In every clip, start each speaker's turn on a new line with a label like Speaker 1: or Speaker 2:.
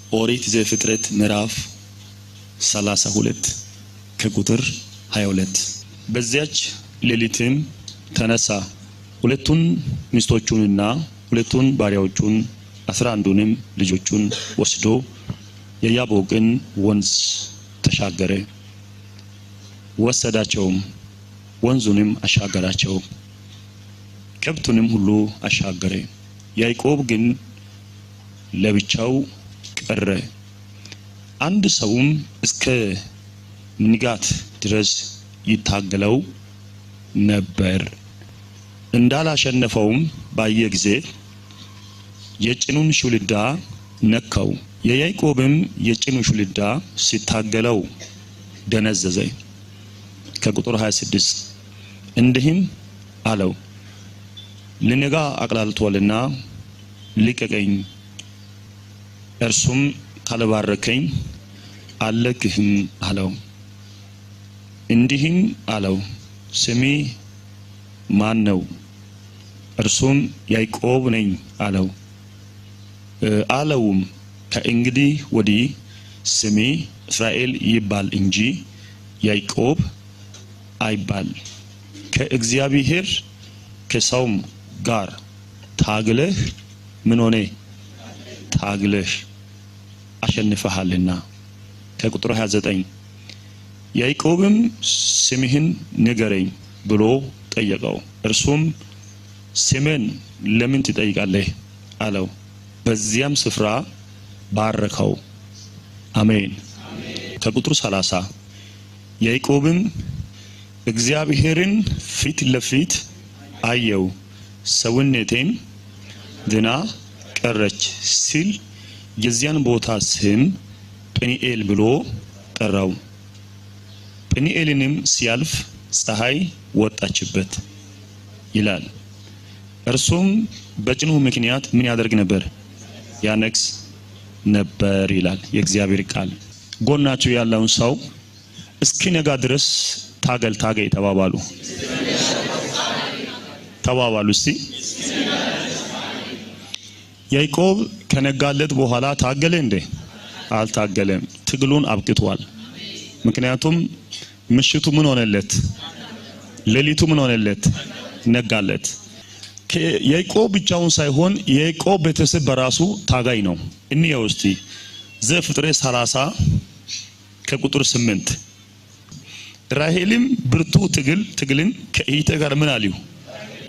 Speaker 1: ኦሪት ዘፍጥረት ምዕራፍ 32 ከቁጥር 22። በዚያች ሌሊትም ተነሳ፣ ሁለቱን ሚስቶቹንና ሁለቱን ባሪያዎቹን 11ንም ልጆቹን ወስዶ የያቦቅን ወንዝ ተሻገረ። ወሰዳቸውም፣ ወንዙንም አሻገራቸው፣ ከብቱንም ሁሉ አሻገረ። ያዕቆብ ግን ለብቻው ቀረ። አንድ ሰውም እስከ ንጋት ድረስ ይታገለው ነበር። እንዳላሸነፈውም ባየ ጊዜ የጭኑን ሹልዳ ነካው። የያዕቆብም የጭኑ ሹልዳ ሲታገለው ደነዘዘ። ከቁጥር 26 እንዲህም አለው፣ ሊነጋ አቅላልቷልና ልቀቀኝ፣ እርሱም ካልባረከኝ አልለቅህም አለው። እንዲህም አለው፣ ስሜ ማን ነው? እርሱም ያዕቆብ ነኝ አለው። አለውም ከእንግዲህ ወዲህ ስሜ እስራኤል ይባል እንጂ ያዕቆብ አይባል፣ ከእግዚአብሔር ከሰውም ጋር ታግለህ ምን ሆነ? ታግለህ አሸንፈሃልና። ከቁጥር 29 ያዕቆብም ስምህን ንገረኝ ብሎ ጠየቀው። እርሱም ስሜን ለምን ትጠይቃለህ? አለው። በዚያም ስፍራ ባረከው። አሜን። ከቁጥር 30 ያዕቆብም እግዚአብሔርን ፊት ለፊት አየው፣ ሰውነቴም ድና ቀረች ሲል የዚያን ቦታ ስም ጵኒኤል ብሎ ጠራው። ጵኒኤልንም ሲያልፍ ፀሐይ ወጣችበት ይላል። እርሱም በጭኑ ምክንያት ምን ያደርግ ነበር? ያነክስ ነበር ይላል የእግዚአብሔር ቃል። ጎናችሁ ያለውን ሰው እስኪነጋ ድረስ ታገል ታገይ ተባባሉ ተባባሉ። እስቲ ያዕቆብ ከነጋለት በኋላ ታገለ እንዴ? አልታገለም። ትግሉን አብቅቷል። ምክንያቱም ምሽቱ ምን ሆነለት? ሌሊቱ ምን ሆነለት? ነጋለት። ያዕቆብ ብቻውን ሳይሆን የያዕቆብ ቤተሰብ በራሱ ታጋይ ነው። እንየው እስቲ ዘፍጥረት 30 ከቁጥር 8 ራሔልም ብርቱ ትግልን ከእህቴ ጋር ምን አልዩ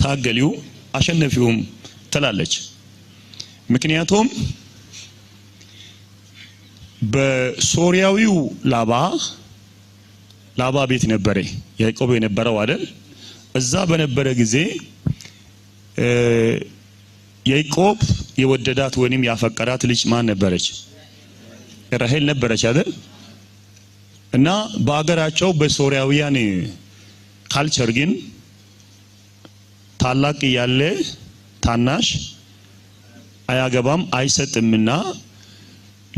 Speaker 1: ታገሊው አሸነፊውም ትላለች። ምክንያቱም በሶርያዊው ላባ ቤት ነበረ ያዕቆብ የነበረው አይደል? እዛ በነበረ ጊዜ ያዕቆብ የወደዳት ወይንም ያፈቀራት ልጅ ማን ነበረች? ራሔል ነበረች አይደል? እና በአገራቸው በሶርያውያን culture ግን ታላቅ እያለ ታናሽ አያገባም አይሰጥምና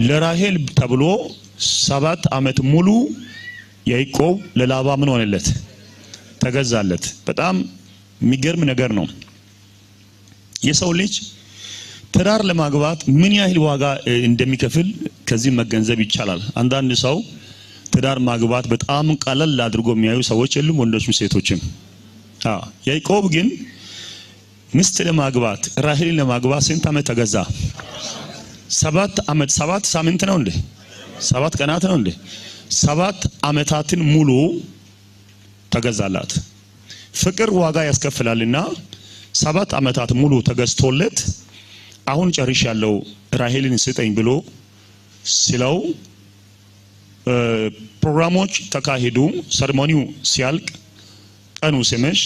Speaker 1: ለራሔል ተብሎ 7 ዓመት ሙሉ ያዕቆብ ለላባ ምን ሆነለት? ተገዛለት። በጣም የሚገርም ነገር ነው። የሰው ልጅ ትዳር ለማግባት ምን ያህል ዋጋ እንደሚከፍል ከዚህ መገንዘብ ይቻላል። አንዳንድ ሰው ትዳር ማግባት በጣም ቀለል አድርጎ የሚያዩ ሰዎች የሉም፣ ወንዶችም ሴቶችም። አዎ፣ ያዕቆብ ግን ሚስት ለማግባት ራሔልን ለማግባት ስንት ዓመት ተገዛ? 7 ዓመት። 7 ሳምንት ነው እንዴ? 7 ቀናት ነው እንዴ? 7 ዓመታትን ሙሉ ተገዛላት። ፍቅር ዋጋ ያስከፍላልና 7 ዓመታት ሙሉ ተገዝቶለት አሁን ጨርሻለሁ ራሔልን ስጠኝ ብሎ ስለው ፕሮግራሞች ተካሄዱ። ceremony ው ሲያልቅ ቀኑ ሲመሽ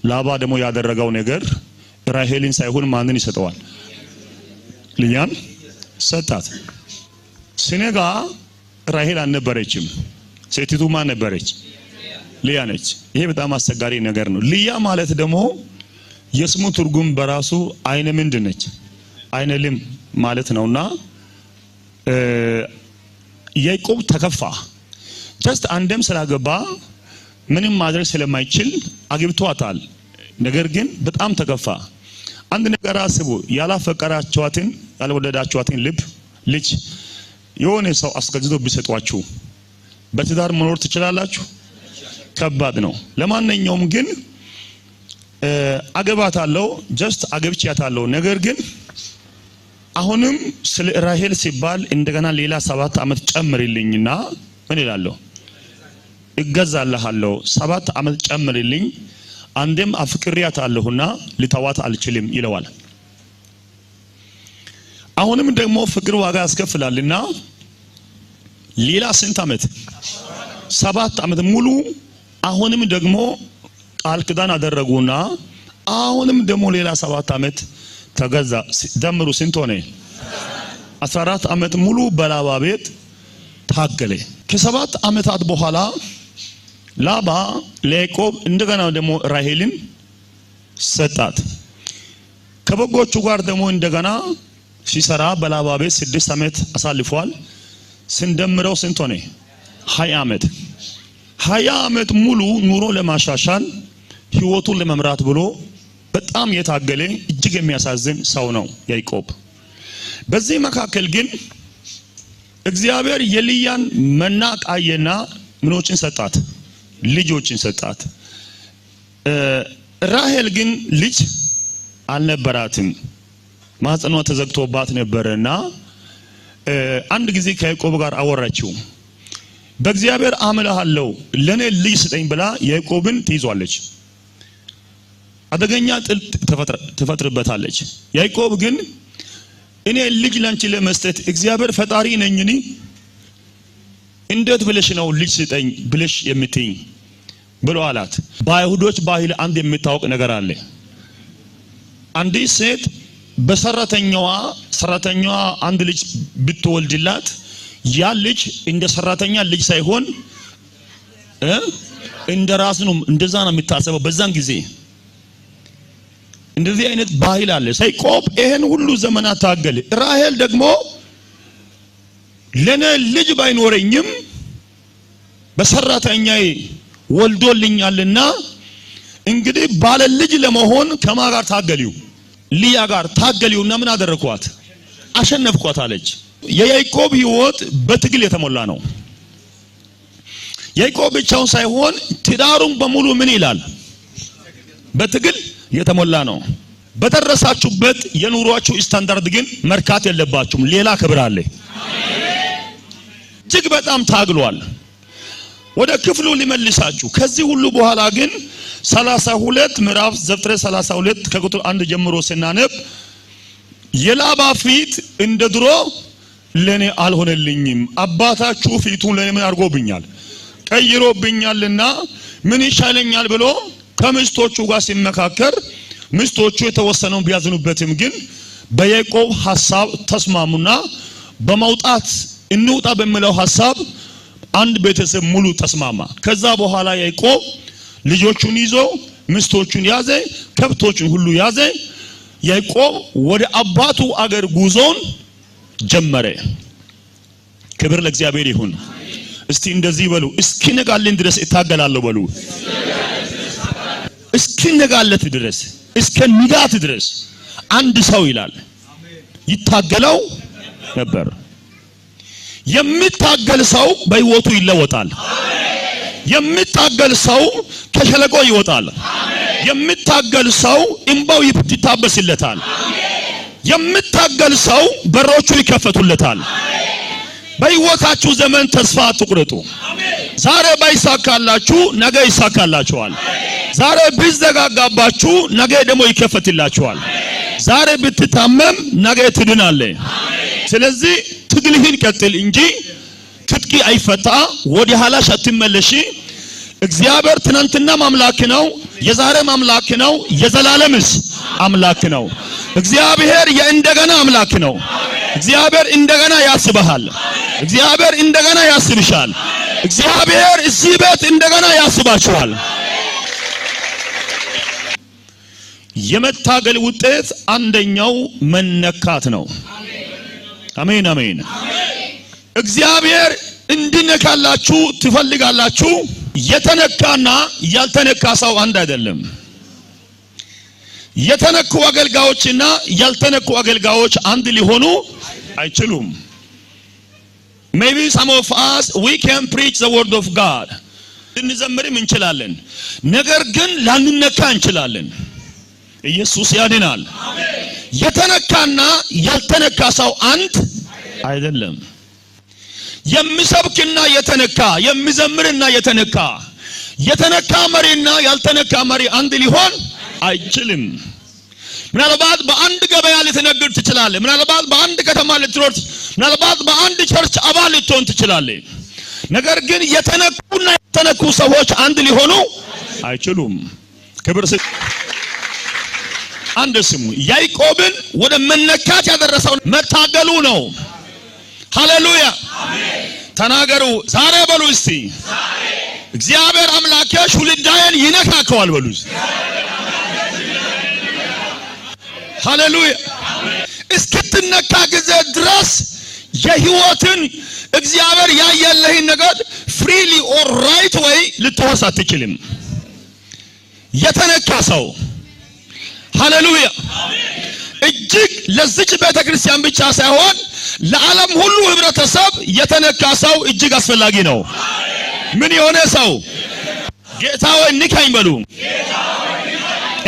Speaker 1: ላባ ደግሞ ያደረገው ነገር ራሔልን ሳይሆን ማንን ይሰጠዋል? ልያን ሰጣት። ሲነጋ ራሔል አልነበረችም። ሴቲቱ ማን ነበረች? ልያ ነች። ይሄ በጣም አስቸጋሪ ነገር ነው። ልያ ማለት ደግሞ የስሙ ትርጉም በራሱ አይነ ምንድን ነች? አይነ ልም ማለት ነውና ያዕቆብ ተከፋ። just አንድም ስላገባ ምንም ማድረግ ስለማይችል አግብቷታል። ነገር ግን በጣም ተከፋ። አንድ ነገር አስቡ። ያላፈቀራችኋትን ያልወደዳችኋትን ልጅ የሆነ ሰው አስገድዶ ቢሰጧችሁ በትዳር መኖር ትችላላችሁ? ከባድ ነው። ለማንኛውም ግን አገባታለሁ፣ just አገብቻታለሁ። ነገር ግን አሁንም ስለ ራሄል ሲባል እንደገና ሌላ 7 ዓመት ጨምርልኝና ምን እላለሁ? እገዛልሃለሁ። 7 ዓመት ጨምርልኝ፣ አንዴም አፍቅሬያታለሁና ልተዋት አልችልም ይለዋል። አሁንም ደግሞ ፍቅር ዋጋ ያስከፍላልና ሌላ ስንት ዓመት? 7 ዓመት ሙሉ አሁንም ደግሞ ቃል ኪዳን አደረጉና አሁንም ደግሞ ሌላ 7 ዓመት ተገዛ። ደምሩ ስንት ሆነ? 14 ዓመት ሙሉ በላባ ቤት ታገለ። ከ7 ዓመታት በኋላ ላባ ለያዕቆብ እንደገና ደግሞ ራሄልን ሰጣት። ከበጎቹ ጋር ደግሞ እንደገና ሲሰራ በላባ ቤት 6 ዓመት አሳልፏል። ስንደምረው ስንት ሆነ? 20 ዓመት። 20 ዓመት ሙሉ ኑሮ ለማሻሻል ህይወቱን ለመምራት ብሎ በጣም የታገለ እጅግ የሚያሳዝን ሰው ነው ያዕቆብ። በዚህ መካከል ግን እግዚአብሔር የልያን መናቅ አየና ምኖችን ሰጣት? ልጆችን ሰጣት። ራሄል ግን ልጅ አልነበራትም። ማህፀኗ ተዘግቶባት ነበርና አንድ ጊዜ ከያዕቆብ ጋር አወራችው። በእግዚአብሔር አምልሃለሁ ለኔ ልጅ ስጠኝ ብላ ያዕቆብን ትይዟለች። አደገኛ ጥል ትፈጥርበታለች። ያዕቆብ ግን እኔ ልጅ ላንቺ ለመስጠት እግዚአብሔር ፈጣሪ ነኝኒ? እንዴት ብለሽ ነው ልጅ ስጠኝ ብለሽ የምትይኝ ብሎ አላት። በአይሁዶች ባህል አንድ የሚታወቅ ነገር አለ። አንዲት ሴት በሰራተኛዋ ሰራተኛዋ አንድ ልጅ ብትወልድላት ያ ልጅ እንደ ሰራተኛ ልጅ ሳይሆን እንደ ራስ ነው፣ እንደዛ ነው የሚታሰበው። በዛን ጊዜ እንደዚህ አይነት ባህል አለ። ያዕቆብ ይሄን ሁሉ ዘመናት ታገለ። ራሄል ደግሞ ለኔ ልጅ ባይኖረኝም በሰራተኛዬ ወልዶልኛልና እንግዲህ ባለ ልጅ ለመሆን ከማ ጋር ታገሊው? ልያ ጋር ታገሊውና ምን አደረኳት? አሸነፍኳት አለች። የያዕቆብ ህይወት በትግል የተሞላ ነው። ያዕቆብ ብቻውን ሳይሆን ትዳሩን በሙሉ ምን ይላል? በትግል የተሞላ ነው። በደረሳችሁበት የኑሯችሁ ስታንዳርድ ግን መርካት የለባችሁም። ሌላ ክብር አለ። እጅግ በጣም ታግሏል። ወደ ክፍሉ ሊመልሳችሁ ከዚህ ሁሉ በኋላ ግን 32 ምዕራፍ ዘፍጥረት 32 ከቁጥር 1 ጀምሮ ስናነብ የላባ ፊት እንደ ድሮ ለኔ አልሆነልኝም፣ አባታችሁ ፊቱን ለኔ ምን አድርጎብኛል? ቀይሮብኛልና ምን ይሻለኛል ብሎ ከሚስቶቹ ጋር ሲመካከር ሚስቶቹ የተወሰነውን ቢያዝኑበትም ግን በያዕቆብ ሐሳብ ተስማሙና በመውጣት እንውጣ በሚለው ሐሳብ አንድ ቤተሰብ ሙሉ ተስማማ። ከዛ በኋላ ያዕቆብ ልጆቹን ይዞ ሚስቶቹን ያዘ፣ ከብቶቹን ሁሉ ያዘ። ያዕቆብ ወደ አባቱ አገር ጉዞን ጀመረ። ክብር ለእግዚአብሔር ይሁን። እስቲ እንደዚህ በሉ፣ እስኪነጋልን ድረስ እታገላለሁ በሉ። እስኪነጋለት ድረስ፣ እስከ ንጋት ድረስ አንድ ሰው ይላል ይታገለው ነበር። የሚታገል ሰው በህይወቱ ይለወጣል። የሚታገል ሰው ከሸለቆ ይወጣል። የሚታገል ሰው እንባው ይታበስለታል። የሚታገል ሰው በሮቹ ይከፈቱለታል። በህይወታችሁ ዘመን ተስፋ አትቁረጡ። ዛሬ ባይሳካላችሁ ነገ ይሳካላችኋል። ዛሬ ቢዘጋጋባችሁ ነገ ደግሞ ይከፈትላችኋል። ዛሬ ብትታመም ነገ ትድናለህ። ስለዚህ ትግልህን ቀጥል እንጂ ትጥቂ አይፈታ፣ ወደ ኋላሽ አትመለሺ። እግዚአብሔር ትናንትናም አምላክ ነው፣ የዛሬም አምላክ ነው፣ የዘላለምስ አምላክ ነው። እግዚአብሔር የእንደገና አምላክ ነው። እግዚአብሔር እንደገና ያስብሃል። እግዚአብሔር እንደገና ያስብሻል። እግዚአብሔር እዚህ ቤት እንደገና ያስባችኋል። የመታገል ውጤት አንደኛው መነካት ነው። አሜን አሜን። እግዚአብሔር እንዲነካላችሁ ትፈልጋላችሁ። የተነካና ያልተነካ ሰው አንድ አይደለም። የተነኩ አገልጋዮችና ያልተነኩ አገልጋዮች አንድ ሊሆኑ አይችሉም። Maybe some of us, we can preach the word of God. ልንዘምርም እንችላለን፣ ነገር ግን ላንነካ እንችላለን። ኢየሱስ ያድናል። የተነካና ያልተነካ ሰው አንድ አይደለም። የሚሰብክና የተነካ፣ የሚዘምርና የተነካ፣ የተነካ መሪና ያልተነካ መሪ አንድ ሊሆን አይችልም። ምናልባት በአንድ ገበያ ልትነግድ ትችላለህ። ምናልባት በአንድ ከተማ ልትኖር፣ ምናልባት በአንድ church አባል ልትሆን ትችላለህ። ነገር ግን የተነኩና ያልተነኩ ሰዎች አንድ ሊሆኑ አይችሉም። ክብር አንድ ስሙ። ያዕቆብን ወደ መነካት ያደረሰው መታገሉ ነው። ሃሌሉያ ተናገሩ። ዛሬ በሉ እስቲ፣ እግዚአብሔር አምላኬ ሹልዳዬን ይነካከዋል በሉ እስቲ። ሃሌሉያ። እስክትነካ ጊዜ ድረስ የህይወትን እግዚአብሔር ያየልህን ነገር freely or right way ልትወርስ አትችልም። የተነካ ሰው፣ ሃሌሉያ፣ እጅግ ለዚች ቤተክርስቲያን ብቻ ሳይሆን ለዓለም ሁሉ ህብረተሰብ የተነካ ሰው እጅግ አስፈላጊ ነው። ምን የሆነ ሰው? ጌታ ሆይ ንካኝ በሉ።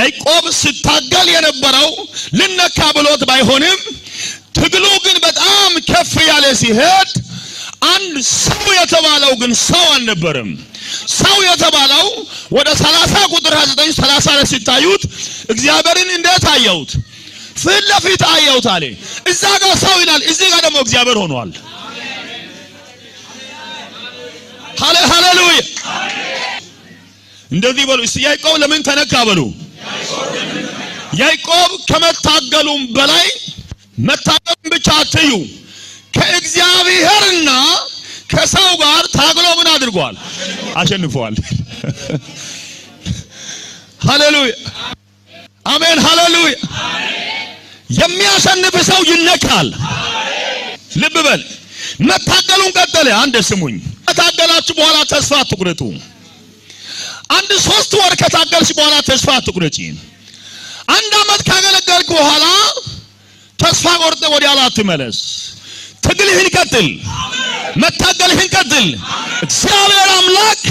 Speaker 1: ያዕቆብ ሲታገል የነበረው ልነካ ብሎት ባይሆንም ትግሉ ግን በጣም ከፍ ያለ ሲሄድ አንድ ሰው የተባለው ግን ሰው አልነበረም። ሰው የተባለው ወደ 30 ቁጥር 29 30 ላይ ሲታዩት እግዚአብሔርን እንዴት አየሁት? ፊት ለፊት አየሁት አለ። እዛ ጋር ሰው ይላል፣ እዚህ ጋር ደግሞ እግዚአብሔር ሆኗል። ሃሌሉያ። እንደዚህ በሉ እስቲ፣ ያዕቆብ ለምን ተነካ በሉ። ያዕቆብ ከመታገሉም በላይ፣ መታገሉም ብቻ አትዩ፣ ከእግዚአብሔርና ከሰው ጋር ታግሎ ምን አድርጓል? አሸንፈዋል። ሃሌሉያ፣ አሜን፣ ሃሌሉያ። የሚያሸንፍ ሰው ይነካል። ልብ በል። መታገሉን ቀጠለ። አንድ ስሙኝ፣ ከታገላችሁ በኋላ ተስፋ አትቁረጡ። አንድ 3 ወር ከታገልሽ በኋላ ተስፋ አትቁረጪ። አንድ አመት ካገለገልክ በኋላ ተስፋ ቆርጠህ ወዲያ አትመለስ። ትግልህን ቀጥል፣ መታገልህን ቀጥል። እግዚአብሔር አምላክ፣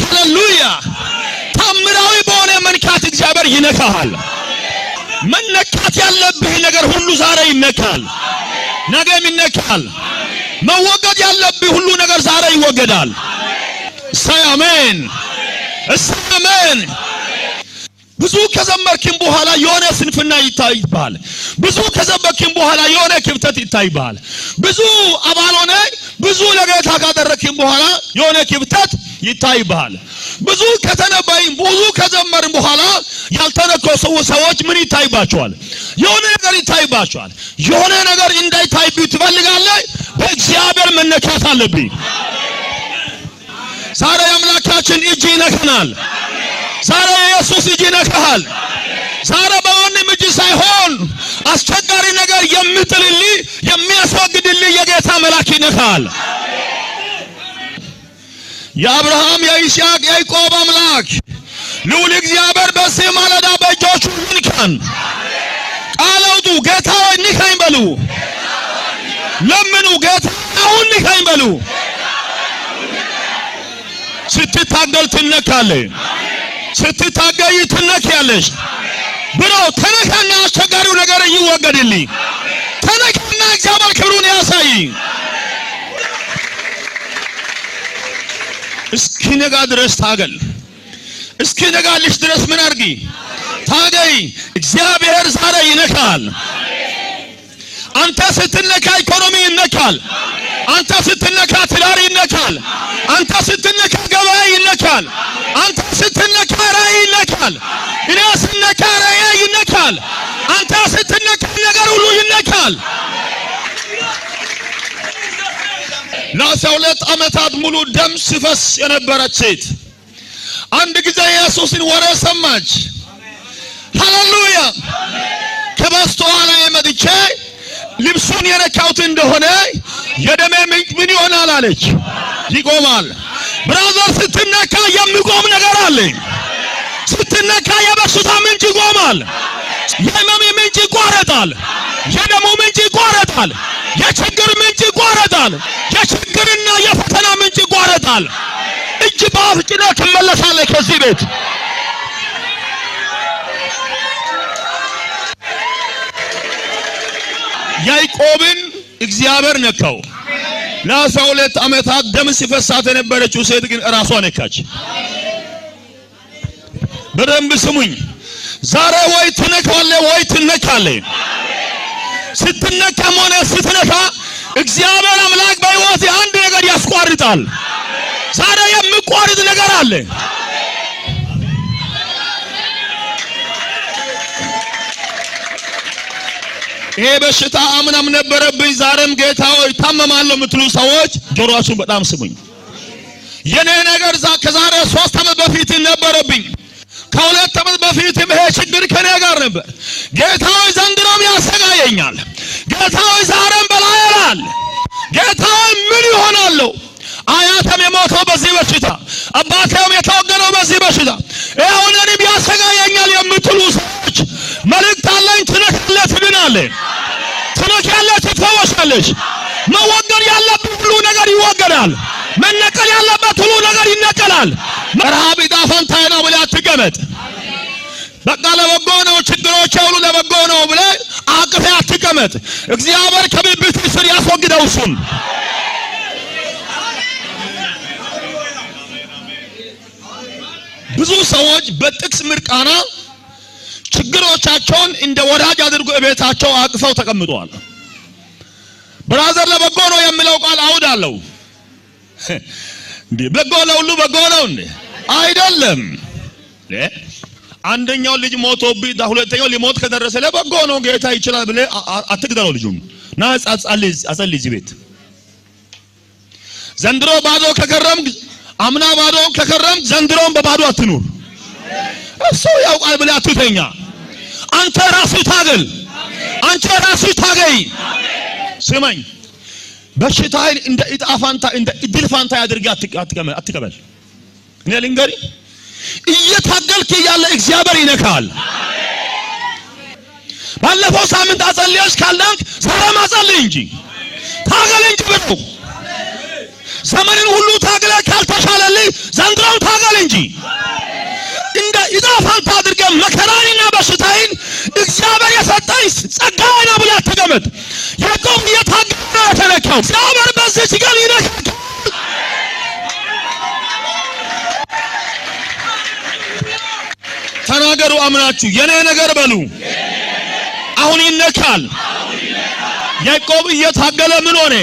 Speaker 1: ሃሌሉያ፣ ታምራዊ በሆነ መንካት እግዚአብሔር ይነካሃል። መነካት ያለብህ ነገር ሁሉ ዛሬ ይነካል፣ ነገም ይነካል። መወገድ ያለብህ ሁሉ ነገር ዛሬ ይወገዳል። እሰይ አሜን፣ እሰይ አሜን። ብዙ ከዘመርክም በኋላ የሆነ ስንፍና ይታይብሃል። ብዙ ከዘመርክም በኋላ የሆነ ክፍተት ይታይብሃል። ብዙ አባል ሆነ ብዙ ለጌታ ካደረክም በኋላ የሆነ ክፍተት ይታይብሃል። ብዙ ከተነበይም ብዙ ከዘመርም በኋላ ያልተነኩ ሰዎች ምን ይታይባቸዋል? የሆነ ነገር ይታይባቸዋል። የሆነ ነገር እንዳይታይብህ ትፈልጋለህ? በእግዚአብሔር መነካት አለብኝ። ዛሬ የአምላካችን እጅ ይነካናል። ዛሬ የኢየሱስ እጅ ይነካሃል። ዛሬ በማንም እጅ ሳይሆን አስቸጋሪ ነገር የሚጥልልህ፣ የሚያስወግድልህ የጌታ መልአክ ይነካሃል። የአብርሃም፣ የይስሐቅ፣ የያዕቆብ አምላክ ልዑል እግዚአብሔር በዚህ ማለዳ በእጆቹ ይንካን። ቃል አውጡ። ጌታ ሆይ ንካኝ በሉ። ለምኑ። ጌታ አሁን ንካኝ በሉ። ስትታገል ትነካለህ። ስትታገይ ትነኪያለሽ። Bro ተነካና አስቸጋሪው ነገር ይወገድልኝ። ተነካና እግዚአብሔር ክብሩን ያሳይ። እስኪነጋ ድረስ ታገል። እስኪነጋልሽ ድረስ ምን አድርጊ? ታገይ። እግዚአብሔር ዛሬ ይነካል። አንተ ስትነካ ኢኮኖሚ ይነካል። አንተ ስትነካ ትዳር ይነካል። አንተ ስትነካ ገበያ ይነካል። አንተ ስትነካ ራእይ ይነካል። እኔ ስነካ ራእይ ይነካል። አንተ ስትነካ ነገር ሁሉ ይነካል። ለ12 ዓመታት ሙሉ ደም ሲፈስ የነበረች ሴት አንድ ጊዜ ኢየሱስን ወሬ ሰማች። ሃሌሉያ፣ ከበስተኋላ መጥቼ ልብሱን የነካሁት እንደሆነ የደሜ ምንጭ ምን ይሆናል አለች፣ ይቆማል። Brother፣ ስትነካ የሚቆም ነገር አለ። ስትነካ የበሽታ ምንጭ ይቆማል። የህመም ምንጭ ይቋረጣል። የደሙ ምንጭ ይቋረጣል። የችግር ምንጭ ይቋረጣል። የችግርና የፈተና ምንጭ ይቋረጣል። እጅ በአፍ ጭነህ ትመለሳለህ ከዚህ ቤት። ያዕቆብን እግዚአብሔር ነካው። ለ12 ዓመታት ደም ሲፈሳት የነበረችው ሴት ግን እራሷ ነካች። በደንብ ስሙኝ። ዛሬ ወይ ትነካለህ ወይ ትነካለህ። ስትነካም ሆነ ስትነካ እግዚአብሔር አምላክ በሕይወት አንድ ነገር ያስቋርጣል። ዛሬ የሚቋርጥ ነገር አለ። ይሄ በሽታ አምናም ነበረብኝ ዛሬም ጌታ ሆይ ታመማለሁ የምትሉ ሰዎች ጆሮአችሁን በጣም ስሙኝ። የኔ ነገር ከዛሬ 3 ዓመት በፊት ነበረብኝ። ከ2 ዓመት በፊትም ይሄ ችግር ከኔ ጋር ነበር። ጌታ ሆይ ዘንድሮም ያሰቃየኛል። ጌታ ሆይ ዛሬም በላይ ይላል። ጌታ ሆይ ምን ይሆናለሁ? አያቴም የሞተው በዚህ በሽታ፣ አባቴም የተወገደው በዚህ በሽታ፣ ይኸው እኔንም ያሰቃየኛል የምትሉ ሰዎች መልእክት አለኝ። ትነካለህ፣ ትድናለህ። ትነካለህ፣ ትፈወሳለሽ። መወገድ ያለበት ሁሉ ነገር ይወገዳል። መነቀል ያለበት ሁሉ ነገር ይነቀላል። ረሃብ ዕጣ ፈንታዬ ነው ብለህ አትቀመጥ። በቃ ለበጎ ነው፣ ችግሮቼ ሁሉ ለበጎ ነው ብለህ አቅፈህ አትቀመጥ። እግዚአብሔር ከብብትህ ስር ያስወግደው እሱን። ብዙ ሰዎች በጥቅስ ምርቃና ችግሮቻቸውን እንደ ወዳጅ አድርጎ ቤታቸው አቅፈው ተቀምጠዋል። brother ለበጎ ነው የሚለው ቃል አውድ አለው እንዴ? በጎ ለሁሉ በጎ ነው እንዴ? አይደለም። አንደኛው ልጅ ሞቶብህ ሁለተኛው ሊሞት ከደረሰ ለበጎ ነው ጌታ ይችላል ብለህ አትግደለው ልጁን። ና አጸልይ እዚህ ቤት። ዘንድሮ ባዶ ከከረም አምና ባዶ ከከረም ዘንድሮም በባዶ አትኑር። እሱ ያውቃል ብለህ አትተኛ። አንተ ራስህ ታገል። አንተ ራስህ ታገይ። ስማኝ፣ በሽታህን እንደ ዕጣ ፋንታ እንደ እድል ፋንታ አድርገህ አትቀበል። እኔ ልንገርህ፣ እየታገልክ እያለ እግዚአብሔር ይነካል። ባለፈው ሳምንት አጸልየሽ ካልዳንክ ዛሬም አጸልይ እንጂ ታገል እንጂ ብለው ዘመንን ሁሉ ታግለህ ካልተሻለልህ ዘንድሮም ታገል እንጂ። እንደ ዕጣ ፋንታ አድርገህ መከራንና በሽታህን እግዚአብሔር የሰጠኝ ጸጋዬ ነው ብለህ አትገመት። ያዕቆብ እየታገለ ነው የተነካው። እግዚአብሔር በዚህች ቀን ይነካል። ተናገሩ አምናችሁ፣ የኔ ነገር በሉ። አሁን ይነካል። ያዕቆብ እየታገለ ምን ሆነ?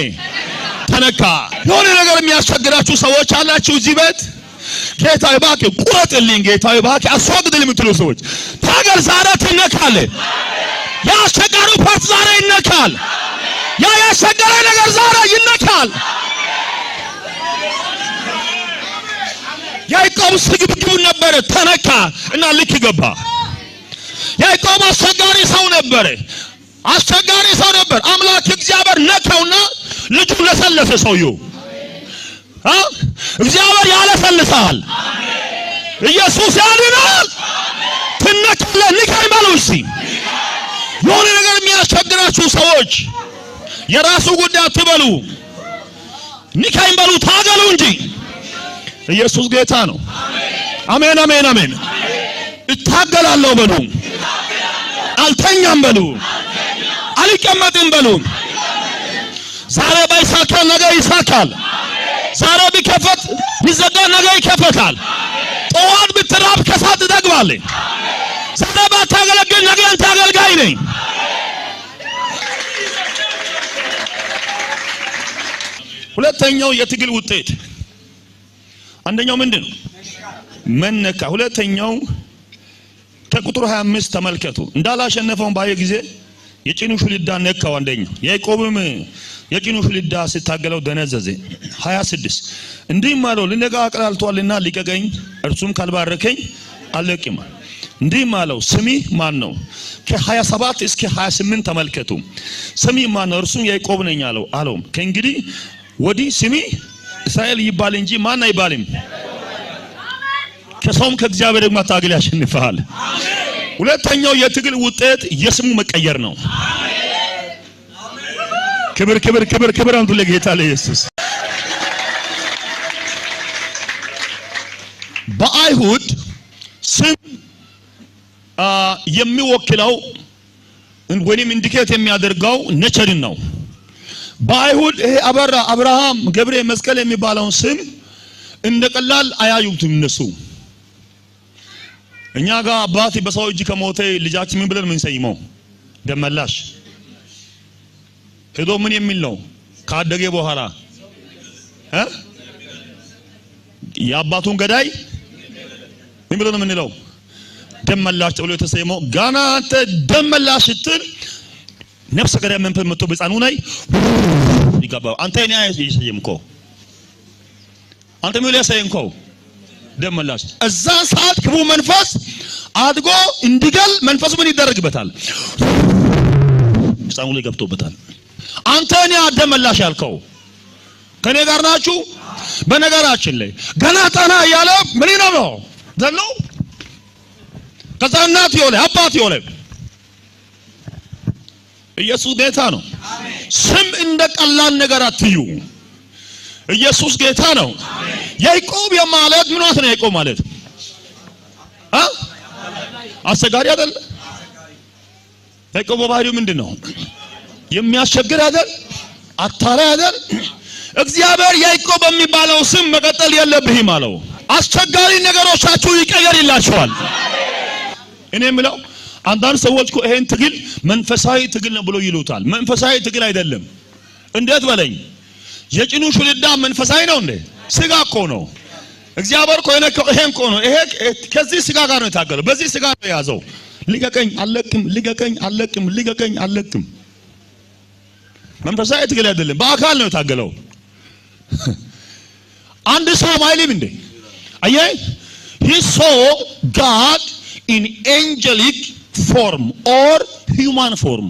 Speaker 1: ተነካ። የሆነ ነገር የሚያስቸግራችሁ ሰዎች አላችሁ እዚህ ቤት። ጌታ እባክህ ቁረጥልኝ፣ ጌታ እባክህ አስወግድልኝ የምትሉ ሰዎች ታገል። ዛሬ ትነካለህ። ያ አስቸጋሪው part ዛሬ ይነካል። ያ ያስቸገረ ነገር ዛሬ ይነካል። ያዕቆብ ስግብግብ ነበረ፣ ተነካ እና ልክ ገባ። ያዕቆብ አስቸጋሪ ሰው ነበረ፣ አስቸጋሪ ሰው ነበር። አምላክ እግዚአብሔር ነካውና ልጁ ለሰለሰ። ሰውየው እግዚአብሔር ያለሰልሳል። ኢየሱስ ያድናል። ትነካለህ። ንካኝ በለው እስቲ። የሆነ ነገር የሚያስቸግራችሁ ሰዎች የራሱ ጉዳይ አትበሉ፣ ንካኝ በሉ፣ ታገሉ እንጂ። ኢየሱስ ጌታ ነው። አሜን፣ አሜን፣ አሜን። እታገላለሁ በሉ፣ አልተኛም በሉ፣ አልቀመጥም በሉ። ዛሬ ባይሳካ ነገ ይሳካል። ዛሬ ቢከፈት ቢዘጋ ነገ ይከፈታል። ጠዋት ብትራብ ከሰዓት ትጠግባለህ። ዛሬ ባታገለግል ነገ አንተ አገልጋይ ነኝ። ሁለተኛው የትግል ውጤት አንደኛው ምንድን ነው? መነካ። ሁለተኛው ከቁጥር 25 ተመልከቱ። እንዳላሸነፈው ባየ ጊዜ የጭኑ ሹልዳ ነካው። አንደኛው ያዕቆብም የጭኑ ሹልዳ ሲታገለው ደነዘዘ። 26 እንዲህም አለው፣ ልነጋ አቅላልቷልና ልቀቀኝ፣ እርሱም ካልባረከኝ አልለቅም። እንዲህም አለው፣ ስምህ ማን ነው? ከ27 እስከ 28 ተመልከቱ። ስምህ ማን ነው? እርሱም ያዕቆብ ነኝ አለው። አለው ከእንግዲህ ወዲህ ስምህ እስራኤል ይባል እንጂ ማን አይባልም። ከሰውም ከእግዚአብሔር ደግሞ ታግል ያሸንፍሃል። ሁለተኛው የትግል ውጤት የስሙ መቀየር ነው። ክብር ክብር ክብር ክብር አንቱ ለጌታ ለኢየሱስ። በአይሁድ ስም የሚወክለው ወይንም indicate የሚያደርገው nature ን ነው። በአይሁድ ይሄ አበራ፣ አብርሃም፣ ገብሬ፣ መስቀል የሚባለውን ስም እንደ ቀላል አያዩትም እነሱ። እኛ ጋር አባት በሰው እጅ ከሞተ ልጃችን ምን ብለን የምንሰይመው? ደመላሽ። ሄዶ ምን የሚል ነው ካደገ በኋላ የአባቱን ገዳይ ምን ብሎ ነው የምንለው? ደመላሽ ተብሎ የተሰየመው። ገና አንተ ደመላሽ ስትል ነፍሰ ገዳይ መንፈስ መጥቶ በሕፃኑ ላይ ይገባው። አንተ እኔ የሰየምከው፣ አንተ ምን የሰየምከው ደመላሽ። እዛ ሰዓት ክፉ መንፈስ አድጎ እንዲገል መንፈሱ ምን ይደረግበታል? ሕፃኑ ላይ ገብቶበታል። አንተ እኔ ደመላሽ ያልከው ከኔ ጋር ናችሁ። በነገራችን ላይ ገና ጠና እያለ ምን ነው ዘሎ ከዛ እናት የሆነ አባት የሆነ ኢየሱስ ጌታ ነው። ስም እንደ ቀላል ነገር አትዩ። ኢየሱስ ጌታ ነው። ያዕቆብ የማለት ምን ማለት ነው? ያዕቆብ ማለት አስቸጋሪ አይደል? ያዕቆብ በባህሪው ምንድን ነው? የሚያስቸግር አይደል? አታላይ አይደል? እግዚአብሔር ያዕቆብ በሚባለው ስም መቀጠል የለብህም አለው። አስቸጋሪ ነገሮቻችሁ ይቀየርላችኋል። እኔ የምለው አንዳንድ ሰዎች እኮ ይሄን ትግል መንፈሳዊ ትግል ነው ብሎ ይሉታል። መንፈሳዊ ትግል አይደለም። እንዴት በለኝ። የጭኑ ሹልዳ መንፈሳዊ ነው እንዴ? ስጋ እኮ ነው። እግዚአብሔር እኮ የነካው ይሄን እኮ ነው። ይሄ ከዚህ ስጋ ጋር ነው የታገለው። በዚህ ስጋ ነው የያዘው። ልቀቀኝ አለቅም፣ ልቀቀኝ አለቅም፣ ልቀቀኝ አለቅም። መንፈሳዊ ትግል አይደለም። በአካል ነው የታገለው። አንድ ሰው አይልም እንዴ? አየህ፣ he saw God in angelic form or human form።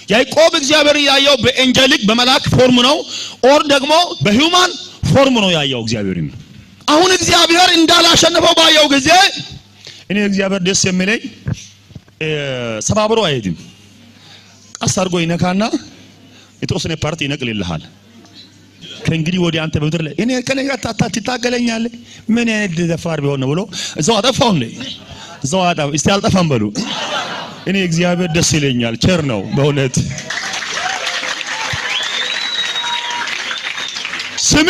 Speaker 1: ያዕቆብ እግዚአብሔር ያየው በ angelic በመላክ form ነው፣ or ደግሞ በ human form ነው ያየው እግዚአብሔርን። አሁን እግዚአብሔር እንዳላሸነፈው ባየው ጊዜ እኔ እግዚአብሔር ደስ የሚለኝ ሰባብሮ አይሄድም። ቀስ አድርጎ ይነካና የተወሰነ part ይነቅልልሃል። ከእንግዲህ ወዲህ አንተ በምድር ላይ እኔ ከኔ ጋር ትታገለኛለህ? ምን አይነት ደፋር ቢሆን ነው ብሎ እዛው አጠፋው እንዴ? እዛው አጠፋ። እስቲ አልጠፋም በሉ። እኔ እግዚአብሔር ደስ ይለኛል፣ ቸር ነው በእውነት። ስሜ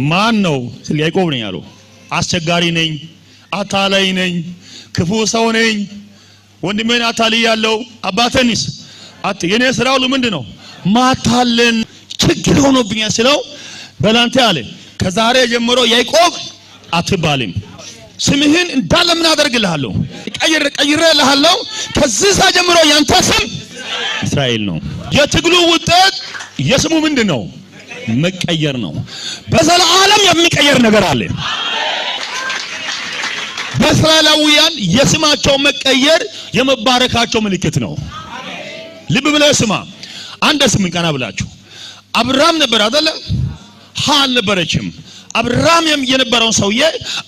Speaker 1: ማን ነው? ያዕቆብ ነኝ አለው። አስቸጋሪ ነኝ፣ አታላይ ነኝ፣ ክፉ ሰው ነኝ፣ ወንድሜን አታልያለሁ፣ አባቴንስ የኔ ስራ ሁሉ ምንድን ነው? ማታለል ችግር ሆኖብኛል ስለው በላንተ አለ ከዛሬ ጀምሮ ያዕቆብ አትባልም፣ ስምህን እንዳለ ምን አደርግልሃለሁ? ቀይሬልሃለሁ። ከዚህ ሰዓት ጀምሮ ያንተ ስም እስራኤል ነው። የትግሉ ውጤት የስሙ ምንድን ነው? መቀየር ነው። በዘላለም የሚቀየር ነገር አለ። በእስራኤላውያን የስማቸው መቀየር የመባረካቸው ምልክት ነው። ልብ ብለህ ስማ። አንድ ስም ቀና ብላችሁ አብርሃም ነበር አይደለ? ሀ አልነበረችም። አብርሃም የነበረውን ሰውዬ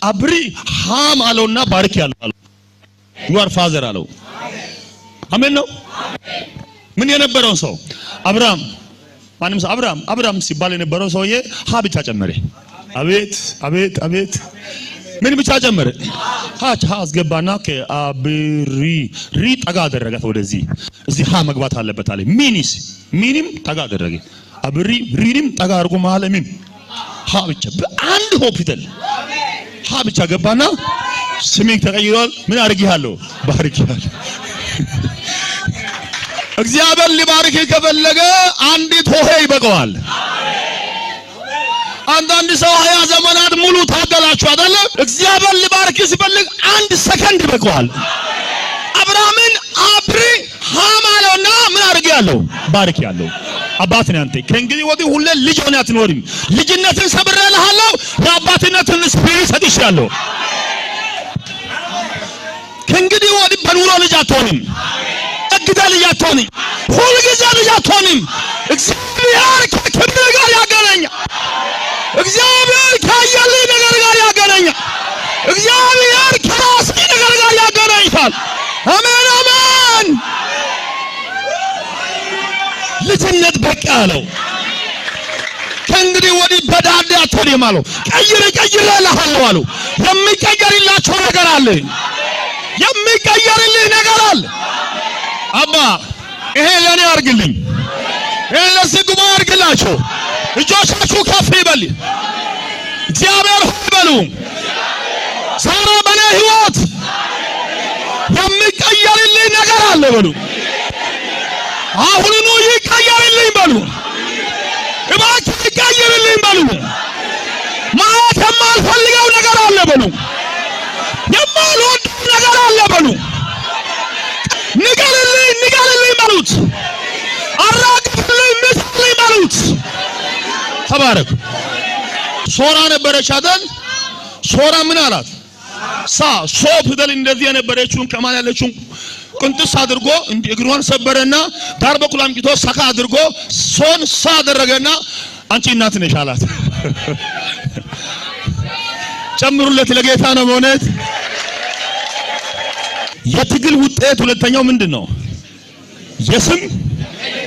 Speaker 1: አብሪ ሃም አለውና ባርክ ያለው አለው። You are father አለው። አሜን ነው። ምን የነበረውን ሰው አብርሃም፣ ማንም ሰው አብርሃም አብርሃም ሲባል የነበረው ሰውዬ ሀ ብቻ ጨመረ። አቤት አቤት አቤት! ምን ብቻ ጨመረ? ሀ ሀ አስገባና ከአብሪ ሪ ጠጋ አደረጋት ወደዚህ። እዚህ ሀ መግባት አለበት አለ። ሚኒስ ሚኒም ጠጋ አደረገ። አብሪ ሪንም ጠጋ አድርጎ መሀል ምን ሀ ብቻ በአንድ ሆስፒታል ሀ ብቻ ገባና ስሜ ተቀይሯል። ምን አድርጌሃለሁ? ባርኬሃለሁ። እግዚአብሔር ሊባርክ ከፈለገ አንዲት ሆሄ ይበቃዋል። አንዳንድ ሰው 20 ዘመናት ሙሉ ታገላችሁ አይደለ? እግዚአብሔር ሊባርክ ሲፈልግ አንድ ሰከንድ ይበቃዋል። አብርሃምን አብርሃም አለውና ምን አድርጌሃለሁ? ባርኬሃለሁ። አባት ነህ አንተ። ከእንግዲህ ወዲህ ሁሌ ልጅ ሆነህ አትኖርም። ልጅነትን ሰብሬልሃለሁ፣ የአባትነትን spirit ሰጥቼሃለሁ። ከእንግዲህ ወዲህ በኑሮ ልጅ አትሆንም። እግዳ ልጅ አትሆንም። ሁልጊዜ ልጅ አትሆንም። እግዚአብሔር ከክብር ጋር ያገናኛል። እግዚአብሔር ካየልህ ነገር ጋር ያገናኛል። እግዚአብሔር ከራስህ ነገር ጋር ያገናኝታል። አሜን አሜን። ልጅነት በቃ አለው። ከእንግዲህ ወዲህ በዳዴ አትሄድም አለው። ቀይር ቀይር እልሃለሁ አለው። የሚቀየርላቸው ነገር አለ። የሚቀየርልህ ነገር አለ። አባ ይሄ ለኔ አድርግልኝ፣ ይሄ ለዚህ ጉባኤ አድርግላቸው። እጆቻችሁ ከፍ ይበል። እግዚአብሔር ሆይ በሉ። ዛሬ በኔ ህይወት የሚቀየርልኝ ነገር አለ በሉ። አሁኑኑ ይቀየርልኝ በሉ። እባክህ ይቀየርልኝ በሉ። ማየት የማልፈልገው ነገር አለ በሉ። የማልወደው ነገር አለ በሉ። ንገርልኝ ንገርልኝ በሉት። አራግፍልኝ ምስልኝ በሉት። ተባረክ። ሶራ ነበረች አይደል? ሶራ ምን አላት? ሳ ሶ ፊደል እንደዚህ የነበረችውን ከማን ያለችውን ቅንጥስ አድርጎ እግሯን ሰበረና ዳር በኩል አምጥቶ ሰካ አድርጎ ሶን ሳ አደረገና አንቺ እናት ነሽ አላት። ጨምሩለት፣ ለጌታ ነው በእውነት። የትግል ውጤት ሁለተኛው ምንድን ነው? የስም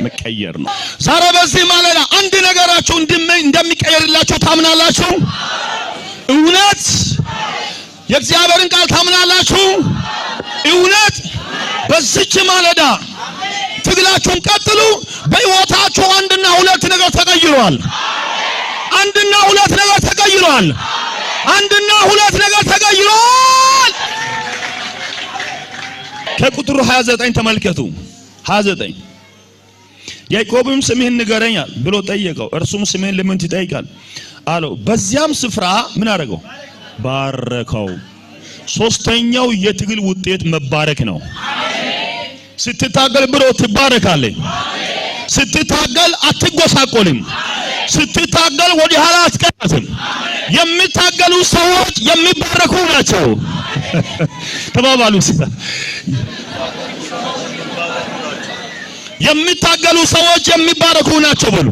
Speaker 1: መቀየር ነው። ዛሬ በዚህ ማለዳ አንድ ነገራችሁ እንደሚቀየርላችሁ ታምናላችሁ? እውነት የእግዚአብሔርን ቃል ታምናላችሁ? እውነት በዚች ማለዳ ትግላችሁን ቀጥሉ። በሕይወታችሁ አንድና ሁለት ነገር ተቀይሯል። አንድና ሁለት ነገር ተቀይሯል። አንድና ሁለት ነገር ተቀይሯል። ከቁጥሩ 29 ተመልከቱ። 29 ያዕቆብም ስምህን ንገረኝ ብሎ ጠየቀው። እርሱም ስምህን ለምን ትጠይቃል አለው። በዚያም ስፍራ ምን አደረገው? ባረከው። ሶስተኛው የትግል ውጤት መባረክ ነው። ስትታገል ብሎ ትባረካለህ። ስትታገል አትጎሳቆልም። ስትታገል ወደ ኋላ አትቀራትም። የሚታገሉ ሰዎች የሚባረኩ ናቸው። ተባባሉ። የሚታገሉ ሰዎች የሚባረኩ ናቸው በሉ።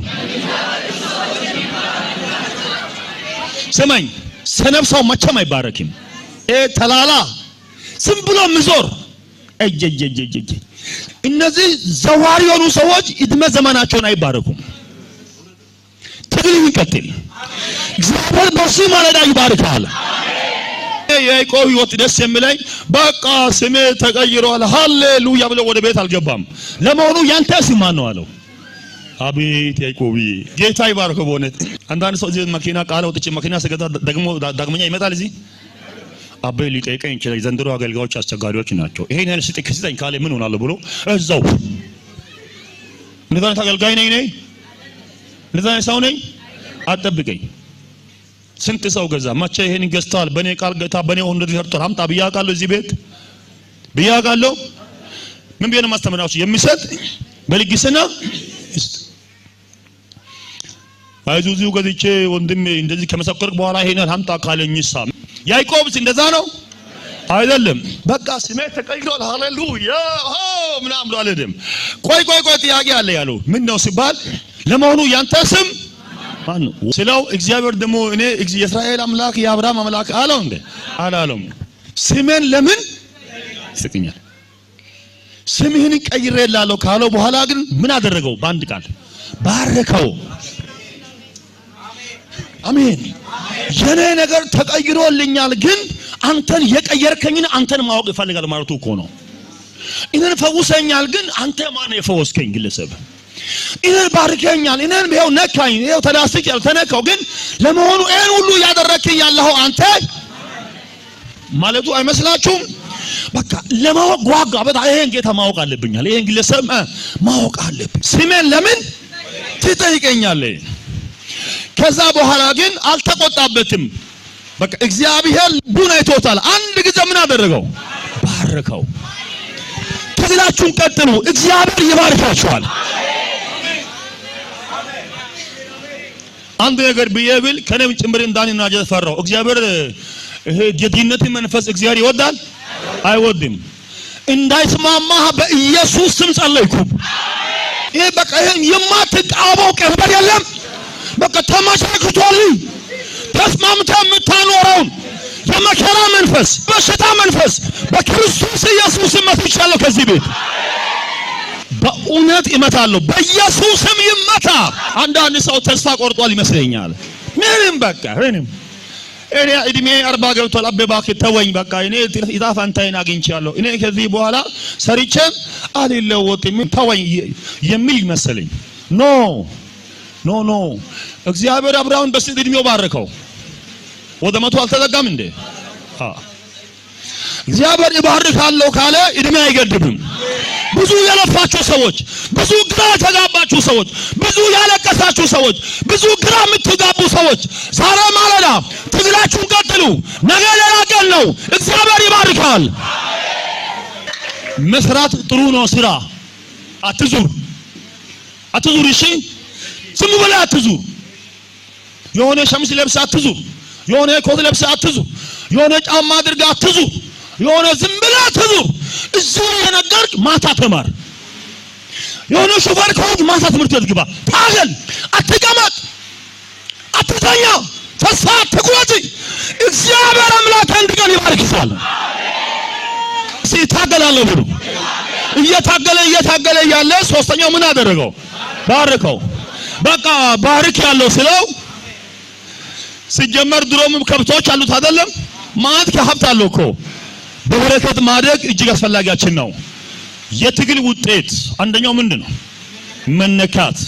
Speaker 1: ስማኝ፣ ሰነፍ ሰው መቼም አይባረክም። ተላላ ዝም ብሎ ምዞር እጀጀጀጀ እነዚህ ዘዋሪ የሆኑ ሰዎች እድሜ ዘመናቸውን አይባረኩም። ትግል ይቀጥል። እግዚአብሔር በዚህ ማለዳ ይባርካል። የያዕቆብ ሕይወት ደስ የሚለኝ በቃ ስሜ ተቀይሯል ሃሌሉያ ብሎ ወደ ቤት አልገባም። ለመሆኑ ያንተ ስም ማን ነው አለው። አቤት ያዕቆብዬ፣ ጌታ ይባርከው። በእውነት አንዳንድ ሰው እዚህ መኪና ቃል አውጥቼ መኪና ስገዛ ደግሞ ዳግመኛ ይመጣል እዚህ አበይ ሊጠይቀኝ ይችላል። ዘንድሮ አገልጋዮች አስቸጋሪዎች ናቸው። ይሄን ያህል ስጠኝ ካለ ምን ሆናለሁ ብሎ እዛው እንደዛ አይነት አገልጋይ ነኝ ነኝ እንደዛ አይነት ሰው ነኝ። አትጠብቀኝ። ስንት ሰው ገዛ? መቼ ይሄን ገዝተዋል? በኔ ቃል ገታ በኔ እንደዚህ ሰርቷል። አምጣ ብዬ አውቃለሁ። እዚህ ቤት ብዬ አውቃለሁ። ምን ብዬ ነው የማስተምራችሁ? የሚሰጥ በልግስና ይስጥ። አይዙዙ ገዝቼ ወንድሜ እንደዚህ ከመሰከርክ በኋላ ይሄን አምጣ ካለኝሳ ያዕቆብስ እንደዛ ነው አይደለም። በቃ ስሜ ተቀይሯል ሃሌሉያ ምናምን ብሎ አልሄድም። ቆይ ቆይ ቆይ ጥያቄ አለ ያለው ምን ነው ሲባል ለመሆኑ ያንተ ስም ማን ነው ስለው እግዚአብሔር ደግሞ እኔ የእስራኤል አምላክ የአብርሃም አምላክ አለው እንዴ? አላለውም። ስሜን ለምን ይስቅኛል? ስምህን ቀይሬልሃለሁ ካለው በኋላ ግን ምን አደረገው? በአንድ ቃል ባረከው። አሜን። የኔ ነገር ተቀይሮልኛል፣ ግን አንተን የቀየርከኝን አንተን ማወቅ እፈልጋለሁ ማለቱ እኮ ነው። እኔን ፈውሰኛል፣ ግን አንተ ማነው የፈወስከኝ ግለሰብ? እኔን ባርከኛል፣ እኔን ይኸው ነካኝ፣ ይኸው ተዳስቻለሁ፣ ተነካው፣ ግን ለመሆኑ ይሄን ሁሉ ያደረክኝ ያለኸው አንተ ማለቱ አይመስላችሁም? በቃ ለማወቅ ጓጓ። በጣም ይሄን ጌታ ማወቅ አለብኛል፣ ይሄን ግለሰብ ማወቅ አለብኝ። ስሜን ለምን ትጠይቀኛለህ? ከዛ በኋላ ግን አልተቆጣበትም። በቃ እግዚአብሔር ልቡን አይቶታል። አንድ ጊዜ ምን አደረገው? ባረከው። ትግላችሁን ቀጥሉ፣ እግዚአብሔር ይባርካችኋል። አንድ ነገር ብዬ ብል ከኔም ጭምር እንዳንናጀት ፈራሁ። እግዚአብሔር ይሄ የድህነትን መንፈስ እግዚአብሔር ይወዳል አይወድም? እንዳይስማማህ በኢየሱስ ስም ጸለይኩ። ይሄ በቃ ይሄን የማትቃወመው ቀንበር የለም። በቃ ተመቻችቷል። ተስማምተህ የምታኖረውን የመከራ መንፈስ፣ በሽታ መንፈስ በክርስቶስ ኢየሱስ ስም መትቻለሁ። ከዚህ ቤት በእውነት እመታለሁ። በኢየሱስም ይመታ። አንዳንድ ሰው ተስፋ ቆርጧል ይመስለኛል። ምንም በቃ ምንም እኔ እድሜ 40 ገብቷል። አቤ እባክህ ተወኝ በቃ እኔ ዕጣ ፈንታዬን አግኝቻለሁ። እኔ ከዚህ በኋላ ሰርቼ አልለወጥም ተወኝ የሚል መሰለኝ። No, no, no። እግዚአብሔር አብርሃምን በስንት እድሜው ባረከው? ወደ 100 አልተጠጋም እንዴ? እግዚአብሔር ይባርካለሁ ካለ እድሜ አይገድብም። ብዙ የለፋችሁ ሰዎች፣ ብዙ ግራ የተጋባችሁ ሰዎች፣ ብዙ ያለቀሳችሁ ሰዎች፣ ብዙ ግራ የምትጋቡ ሰዎች ዛሬ ማለዳ ትግላችሁን ቀጥሉ። ነገ ሌላ ቀን ነው። እግዚአብሔር ይባርካል። መስራት ጥሩ ነው። ስራ አትዙር፣ አትዙር። እሺ ዝም ብለህ አትዙር። የሆነ ሸሚዝ ለብሰህ አትዙር። የሆነ ኮት ለብሰህ አትዙር። የሆነ ጫማ አድርገህ አትዙር። የሆነ ዝም ብለህ አትዙር። እዚሁ የነገርክ ማታ ተማር። የሆነ ሹፌር ከሆንክ ማታ ትምህርት ቤት ግባ። ታገል፣ አትቀመጥ፣ አትተኛ፣ ተስፋ አትቁረጥ። እግዚአብሔር አምላክ አንድ ቀን ይባርክሻል። እታገላለሁ ብሎ እየታገለ እየታገለ እያለ ሶስተኛው ምን አደረገው? ባርከው። በቃ ባርክ ያለው ስለው ሲጀመር ድሮም ከብቶች አሉት አይደለም? ማለት ከሀብት አለው እኮ። በበረከት ማደግ እጅግ አስፈላጊያችን ነው። የትግል ውጤት አንደኛው ምንድን ነው? መነካት።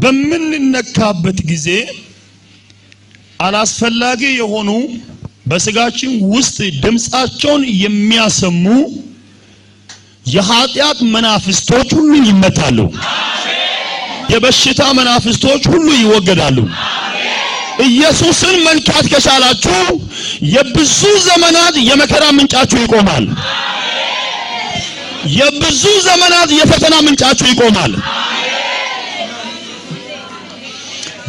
Speaker 1: በምንነካበት ጊዜ አላስፈላጊ የሆኑ በስጋችን ውስጥ ድምፃቸውን የሚያሰሙ የኃጢአት መናፍስቶች ሁሉ ይመታሉ። የበሽታ መናፍስቶች ሁሉ ይወገዳሉ። ኢየሱስን መንካት ከቻላችሁ የብዙ ዘመናት የመከራ ምንጫችሁ ይቆማል። የብዙ ዘመናት የፈተና ምንጫችሁ ይቆማል።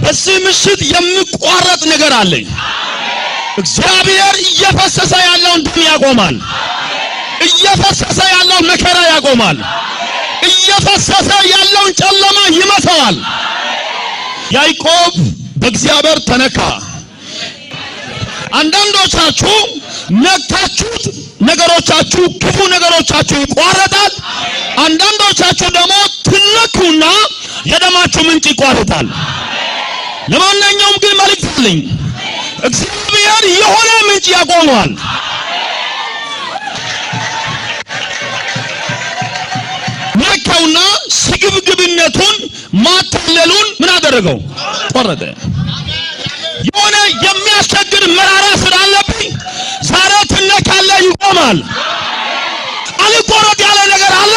Speaker 1: በዚህ ምሽት የሚቋረጥ ነገር አለኝ። እግዚአብሔር እየፈሰሰ ያለውን ደም ያቆማል። እየፈሰሰ ያለውን መከራ ያቆማል። እየፈሰሰ ያለውን ጨለማ ይመታዋል። ያዕቆብ በእግዚአብሔር ተነካ። አንዳንዶቻችሁ ነካችሁት፣ ነገሮቻችሁ ክፉ ነገሮቻችሁ ይቋረጣል። አንዳንዶቻችሁ ደግሞ ትነኩና የደማችሁ ምንጭ ይቋረጣል። ለማንኛውም ግን መልእክት አለኝ። እግዚአብሔር የሆነ ምንጭ ያቆመዋል። ነካውና ስግብግብነቱን ማታለሉን ምን አደረገው? ቆረጠ። የሆነ የሚያስቸግር መራራ ስራ አለብኝ፣ ዛሬ ትነካለህ፣ ይቆማል። አልቆረጥ ያለ ነገር አለ፣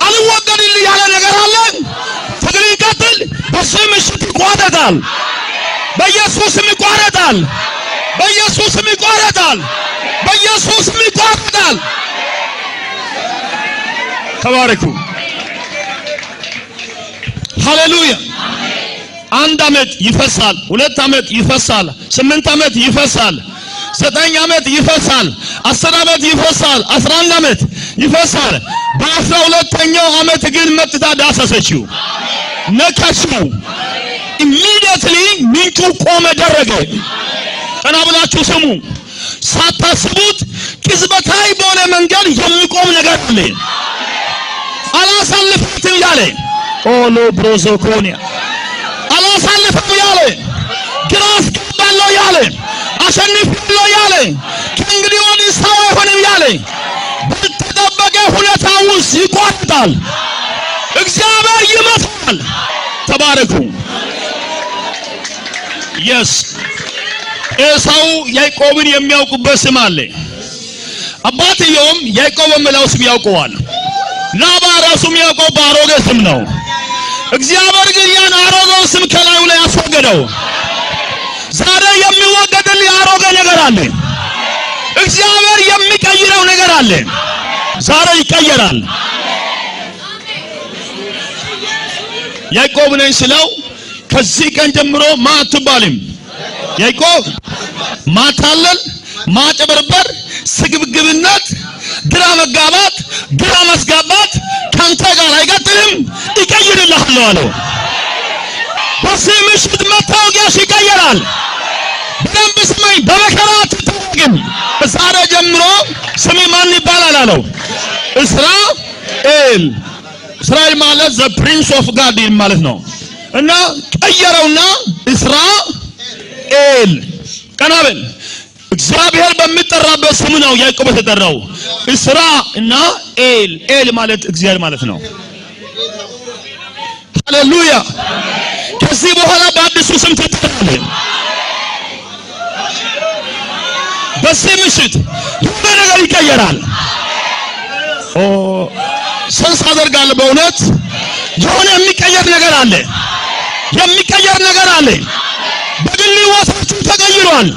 Speaker 1: አልወገድልህ ያለ ነገር አለ። ትግል ይቀጥል። በዚህ ምሽት ይቋረጣል። በኢየሱስም ይቋረጣል። በኢየሱስም ይቋረጣል። በኢየሱስም ይቋረጣል። ተባረኩ። ሃሌሉያ። 1 ዓመት ይፈሳል፣ 2 ዓመት ይፈሳል፣ 8 ዓመት ይፈሳል፣ 9 ዓመት ይፈሳል፣ 10 ዓመት ይፈሳል፣ 11 ዓመት ይፈሳል። በ12ኛው ዓመት ግን መጥታ ዳሰሰችው፣ ነካችው። Immediately ምንጩ ቆመ፣ ደረገ። ቀና ብላችሁ ስሙ። ሳታስቡት ቅጽበታዊ በሆነ መንገድ የሚቆም ነገር አለ። አላሳልፋትም ያለ ኦሎ ብሮዞኮኒያ አላሳልፍም ያለ፣ ግራ አስገባለሁ ያለ፣ አሸንፋለሁ ያለ፣ ከእንግዲህ ወዲህ ሰው አይሆንም ያለ ባልተጠበቀ ሁኔታ ውስጥ ይቋረጣል። እግዚአብሔር ይመታል። ተባረኩ። Yes ኤሳው ያዕቆብን የሚያውቁበት ስም አለ። አባትየውም ያዕቆብ የሚለው ስም ያውቀዋል። ላባ ራሱ የሚያውቀው በአሮጌ ስም ነው። እግዚአብሔር ግን ያን አሮጌውን ስም ከላዩ ላይ አስወገደው። ዛሬ የሚወገድልህ አሮጌ ነገር አለ። እግዚአብሔር የሚቀይረው ነገር አለ። ዛሬ ይቀየራል። ያዕቆብ ነኝ ስለው ከዚህ ቀን ጀምሮ ማ አትባልም። ያዕቆብ ማታለል፣ ማጭበርበር፣ ስግብግብነት፣ ግራ መጋባት፣ ግራ ማስጋባት ካንተ ጋር አይቀጥልም፣ ይቀይርልሃለሁ አለው። በዚህ ምሽት መታወቂያሽ ይቀየራል። በደንብ ስማኝ፣ በመከራ አትታወቅም። ዛሬ ጀምሮ ስሜ ማን ይባላል አለው? እስራኤል። እስራኤል ማለት the prince of God ማለት ነው። እና ቀየረውና እስራኤል ቀናበል እግዚአብሔር በሚጠራበት ስም ነው ያዕቆብ የተጠራው። እስራ እና ኤል፣ ኤል ማለት እግዚአብሔር ማለት ነው። ሃሌሉያ። ከዚህ በኋላ በአዲሱ ስም ትጠራለህ። በዚህ ምሽት ሁሉ ነገር ይቀየራል። ኦ sense አደርጋለሁ። በእውነት የሆነ የሚቀየር ነገር አለ። የሚቀየር ነገር አለ። በግል ሕይወታችሁ ተቀይሯል።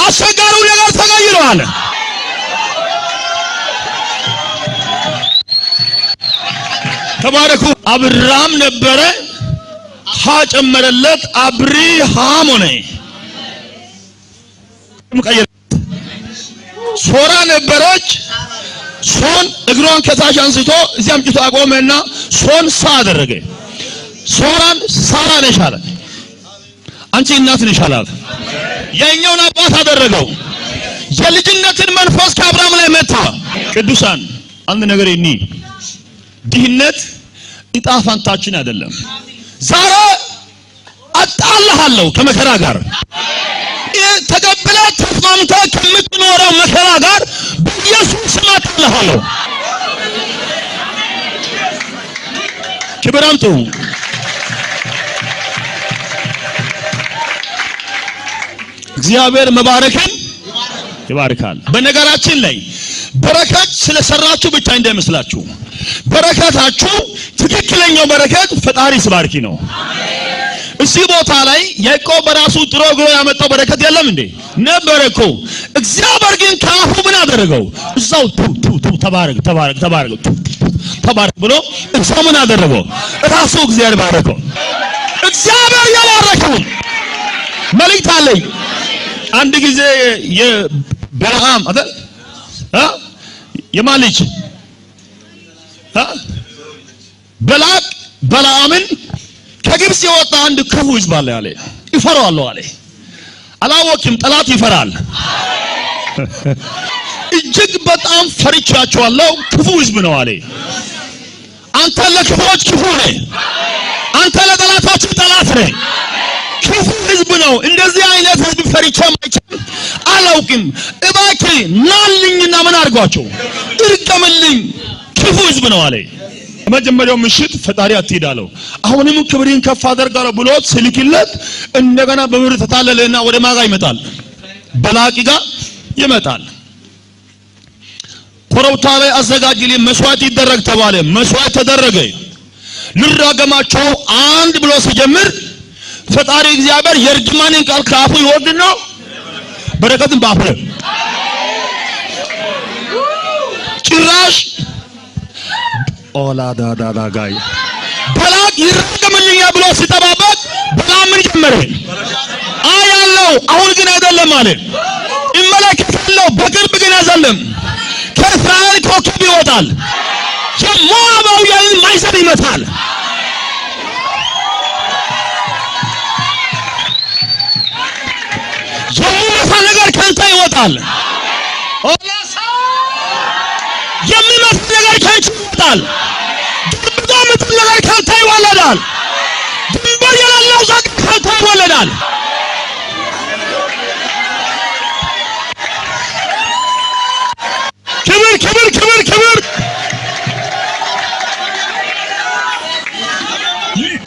Speaker 1: አስቸጋሪው ነገር ተቀይሯል። ተባረኩ። አብራም ነበረ፣ ሀ ጨመረለት፣ አብርሃም ሆነ። ሶራ ነበረች። ሶን እግሯን ከታች አንስቶ እዚያም አምጥቶ አቆመና ሶን ሳ አደረገ። ሶራን ሳራ ነሽ አለ። አንቺ እናት ነሽ አላት። የኛውን አባት አደረገው። የልጅነትን መንፈስ ከአብርሃም ላይ መታ። ቅዱሳን አንድ ነገር እኒ ድህነት እጣ ፋንታችን አይደለም። ዛሬ አጣልሃለሁ ከመከራ ጋር ተቀብለህ ተስማምተህ ከምትኖረው መከራ ጋር በኢየሱስ ስም አጣልሃለሁ። ክብር አምጡ። እግዚአብሔር መባረክን ይባርካል። በነገራችን ላይ በረከት ስለሰራችሁ ብቻ እንዳይመስላችሁ። በረከታችሁ ትክክለኛው በረከት ፈጣሪ ሲባርኪ ነው። እዚህ ቦታ ላይ ያዕቆብ በራሱ ጥሮ ግሮ ያመጣው በረከት የለም እንዴ? ነበረ እኮ። እግዚአብሔር ግን ከአፉ ምን አደረገው? እዛው ቱ ቱ ቱ ተባረክ ተባረክ ተባረክ ተባረክ ብሎ እዛው ምን አደረገው? ራሱ እግዚአብሔር ባረከው። እግዚአብሔር የባረከው መልእክት አለኝ። አንድ ጊዜ የበለዓም አይደል የማን ልጅ በላቅ በለዓምን ከግብጽ የወጣ አንድ ክፉ ሕዝብ አለ አለ። ይፈራዋለሁ አለ። አላወቅም፣ ጠላት ይፈራል። እጅግ በጣም ፈርቻቸዋለሁ፣ ክፉ ሕዝብ ነው አለ። አንተ ለክፉዎች ክፉ ነህ፣ አንተ ለጠላቶች ጠላት ነህ። ክፉ ሕዝብ ነው። እንደዚህ አይነት ሕዝብ ፈርቼም አይቼም አላውቅም። እባክህ ናልኝና ምን አድርጓቸው እርገምልኝ፣ ክፉ ሕዝብ ነው አለ። መጀመሪያው ምሽት ፈጣሪ አትሂድ አለው። አሁንም ክብሬን ከፍ አደርጋለሁ ብሎ ስልክለት እንደገና በብር ተታለለና ወደ ማጋ ይመጣል፣ በላቂ ጋር ይመጣል። ኮረብታ ላይ አዘጋጅልኝ መስዋዕት ይደረግ ተባለ። መስዋዕት ተደረገ። ልራገማቸው አንድ ብሎ ሲጀምር ፈጣሪ እግዚአብሔር የእርግማንን ቃል ከአፉ ይወርድና በረከትን በአፉ ላይ ጭራሽ ኦላ ዳዳዳ ጋይ በላቅ ይራገምልኛል ብሎ ሲጠባበቅ በለዓም ምን ጀመረ? አያለው አሁን ግን አይደለም አለ። እመለከታለሁ በቅርብ ግን አይደለም። ከእስራኤል ኮከብ ይወጣል፣ የሞዓባውያንን ማዕዘን ይመታል። የሚመታ ነገር ከአንተ ይወጣል። የሚመታ ነገር ከአንቺ ይወጣል። ድርብቶ ምጥል ነገር ከአንተ ይወለዳል። ድንበር የሌለው ጸጋ ከአንተ ይወለዳል። ክብር ክብር ክብር ክብር።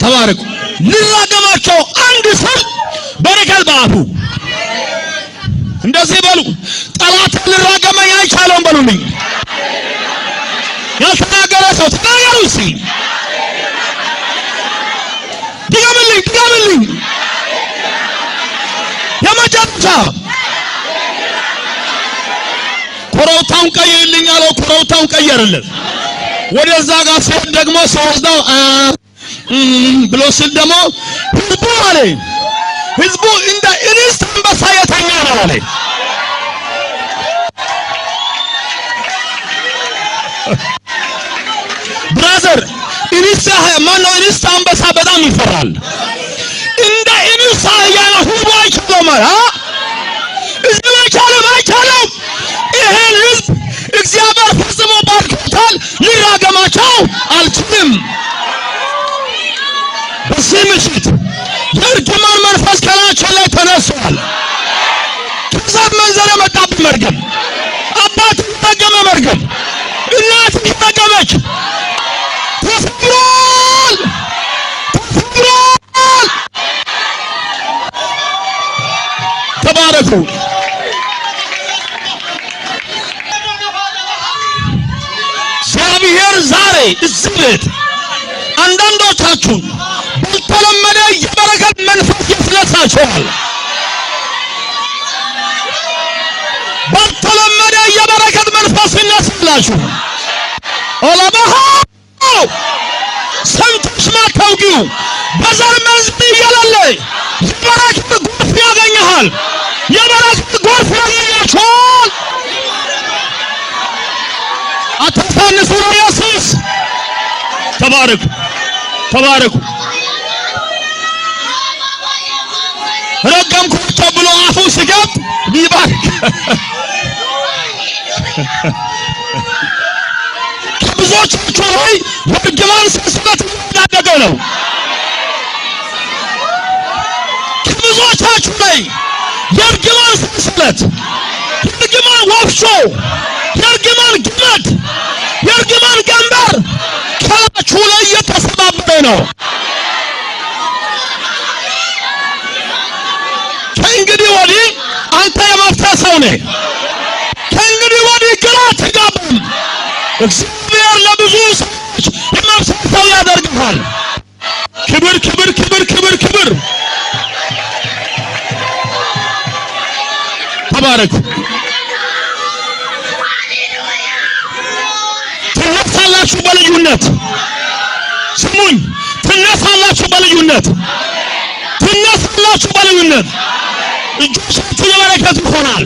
Speaker 1: ተባረኩ። ልራገማቸው አንድ ሰው በረከት በአፉ እንደዚህ በሉ። ጠላት ልራገመኝ አይቻለውም በሉልኝ። ያልተናገረ ሰው ተናገሩ እስኪ። ድገምልኝ ድገምልኝ። የመጨረሻ ኮረብታውን ቀይርልኝ አለው። ኮረብታውን ቀየረለት። ወደዛ ጋር ሲሄድ ደግሞ ሲወስደው ብሎ ሲል ደግሞ ህዝቡ አለ ህዝቡ እንደ እንስት አንበሳ የተኛ ነው አለ። Brother እንስት ማነው? እንስት አንበሳ በጣም ይፈራል። እንደ እንስት አህያ ነው ህዝቡ አይቻለውም አለ። ህዝቡ አይቻለም አይቻለውም። ይሄን ህዝብ እግዚአብሔር ፈጽሞ ባርኮታል። ሊራገማቸው አልችልም። በዚህ ምሽት የእርግማን መንፈስ ከላያችን ላይ ተነስቷል። ከዛፍ መንዘር የመጣብን መርገም፣ አባት የተረገመ መርገም፣ እናት የተረገመች ተሰብሯል፣ ተሰብሯል። ተባረኩ። እግዚአብሔር ዛሬ እዚህ ቤት አንዳንዶቻችሁን ባልተለመደ የበረከት መንፈስ ያስነሳችኋል። ባልተለመደ የበረከት መንፈስ ይነሳላችሁ። ኦላባሃ ሰምተሽ ማታውቂው በዘር መንዝ እየሌለ የበረከት ጎርፍ ያገኘሃል። የበረከት ጎርፍ ያገኛችኋል። አታሳንሱ ለኢየሱስ። ተባረኩ፣ ተባረኩ። ረገምኳቸው ብሎ አፉ ሲገብ ሊባርክ ከብዙዎቻችሁ ላይ የእርግማን ሰንሰለት እያደገ ነው። ከብዙዎቻችሁ ላይ የእርግማን ሰንሰለት፣ የእርግማን ወፍጮ፣ የእርግማን ገመድ፣ የእርግማን ቀንበር ከላችሁ ላይ እየተሰባበረ ነው። ከእንግዲህ ወዲህ አንተ የመፍትሄ ሰው ነህ። ከእንግዲህ ወዲህ ግራ አትጋባም። እግዚአብሔር ለብዙ ሰዎች የመፍትሄ ሰው ያደርግሃል። ክብር ክብር ክብር ክብር ክብር። ተባረኩ። ትነሳላችሁ በልዩነት። ስሙኝ፣ ትነሳላችሁ በልዩነት፣ ትነሳላችሁ በልዩነት። እጆቻችሁ የበረከት ይሆናል።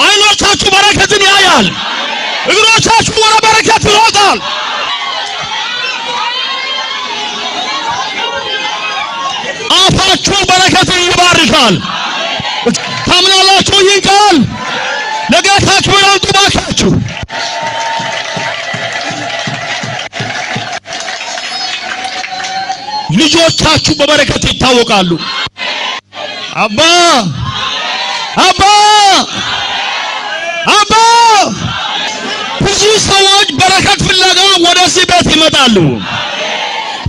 Speaker 1: አይኖቻችሁ በረከትን ያያል። እግሮቻችሁ ወደ በረከት ይሮጣል። አፋችሁ በረከትን ይባርካል። ታምናላችሁ? ይህን ቃል ለጌታ ክብር አምጡ ባካችሁ። ልጆቻችሁ በበረከት ይታወቃሉ። አባ አባ አባ። ብዙ ሰዎች በረከት ፍለጋ ወደዚህ ቤት ይመጣሉ።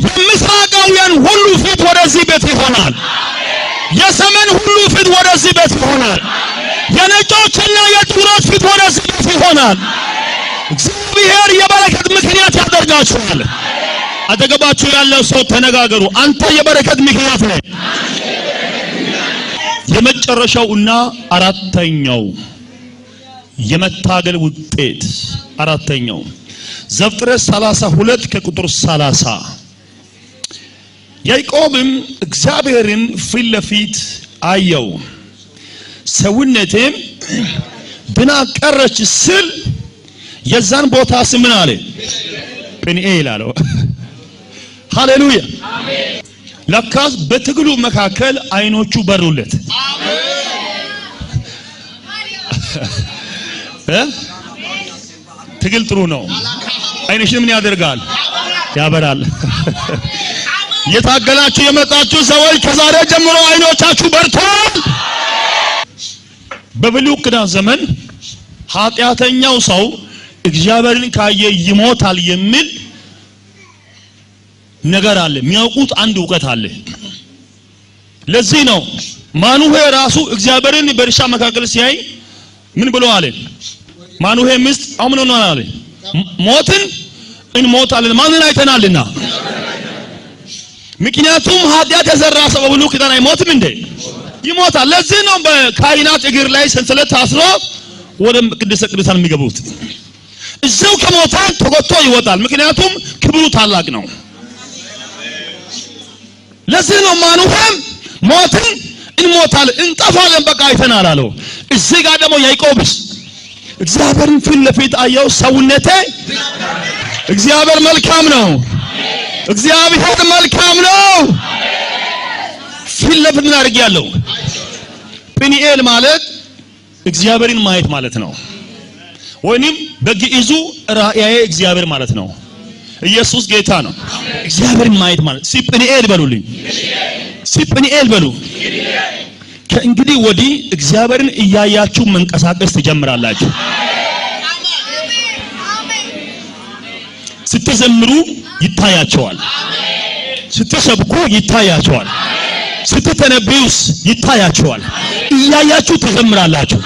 Speaker 1: የምስራቃውያን ሁሉ ፊት ወደዚህ ቤት ይሆናል። የሰሜን ሁሉ ፊት ወደዚህ ቤት ይሆናል። የነጮችና የጥቁሮች ፊት ወደዚህ ቤት ይሆናል። እግዚአብሔር የበረከት ምክንያት ያደርጋችኋል። አጠገባችሁ ያለው ሰው ተነጋገሩ። አንተ የበረከት ምክንያት ነህ። የመጨረሻውና አራተኛው የመታገል ውጤት አራተኛው ዘፍጥረት 32 ከቁጥር 30 ያዕቆብም እግዚአብሔርን ፊት ለፊት አየው፣ ሰውነቴም ድና ቀረች ስል የዛን ቦታ ስም ምን አለ? ጵኒኤል አለው። ሃሌሉያ! ለካስ በትግሉ መካከል አይኖቹ በሩለት። ትግል ጥሩ ነው። አይንሽን ምን ያደርጋል? ያበራል። የታገላችሁ የመጣችሁ ሰዎች ከዛሬ ጀምሮ አይኖቻችሁ በርቷል። በብሉይ ኪዳን ዘመን ኃጢአተኛው ሰው እግዚአብሔርን ካየ ይሞታል የሚል ነገር አለ። የሚያውቁት አንድ እውቀት አለ። ለዚህ ነው ማኑሄ ራሱ እግዚአብሔርን በእርሻ መካከል ሲያይ ምን ብሎ አለ? ማኑሄ ሚስት አሁን ምን ሆኗል አለ? ሞትን እንሞታለን ማንን አይተናልና። ምክንያቱም ኃጢአት የሰራ ሰው በብሉይ ኪዳን አይሞትም እንዴ? ይሞታል። ለዚህ ነው በካህናት እግር ላይ ሰንሰለት ታስሮ ወደ ቅድስተ ቅዱሳን የሚገቡት። እዚያው ከሞተ ተጎትቶ ይወጣል። ምክንያቱም ክብሩ ታላቅ ነው። ለዚህ ነው ማኑሄም ሞትን እንሞታለን እንጠፋለን በቃ አይተናል አለው። እዚህ ጋር ደግሞ ያዕቆብስ እግዚአብሔርን ፊት ለፊት አየው፣ ሰውነቴ እግዚአብሔር መልካም ነው። እግዚአብሔር መልካም ነው። ፊት ለፊት ምን አድርጌያለሁ? ጵኒኤል ማለት እግዚአብሔርን ማየት ማለት ነው። ወይንም በግዕዙ ራእያዬ እግዚአብሔር ማለት ነው። ኢየሱስ ጌታ ነው። እግዚአብሔር ማየት ማለት ሲጵንኤል በሉልኝ፣ ሲጵንኤል በሉ። ከእንግዲህ ወዲህ እግዚአብሔርን እያያችሁ መንቀሳቀስ ትጀምራላችሁ። ስትዘምሩ ይታያቸዋል። ስትሰብኩ ይታያቸዋል። ስትተነብዩስ ይታያቸዋል። እያያችሁ ትዘምራላችሁ።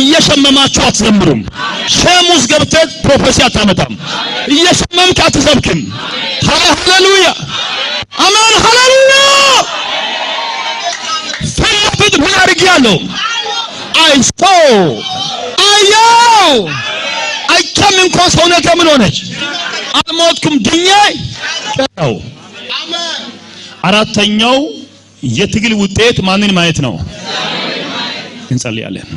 Speaker 1: እየሸመማችሁ አትዘምሩም። Shame ውስጥ ገብተህ prophecy አታመጣም። እየሸመምክ አትሰብክም። ሃሌሉያ አሜን፣ ሃሌሉያ። ፊት ለፊት ምን አድርጌያለሁ? I saw፣ አየው። አይቼም እንኳን ሰውነቴ ምን ሆነች? አልሞትኩም፣ ድኜ ቀረው። አራተኛው የትግል ውጤት ማንን ማየት ነው? እንጸልያለን።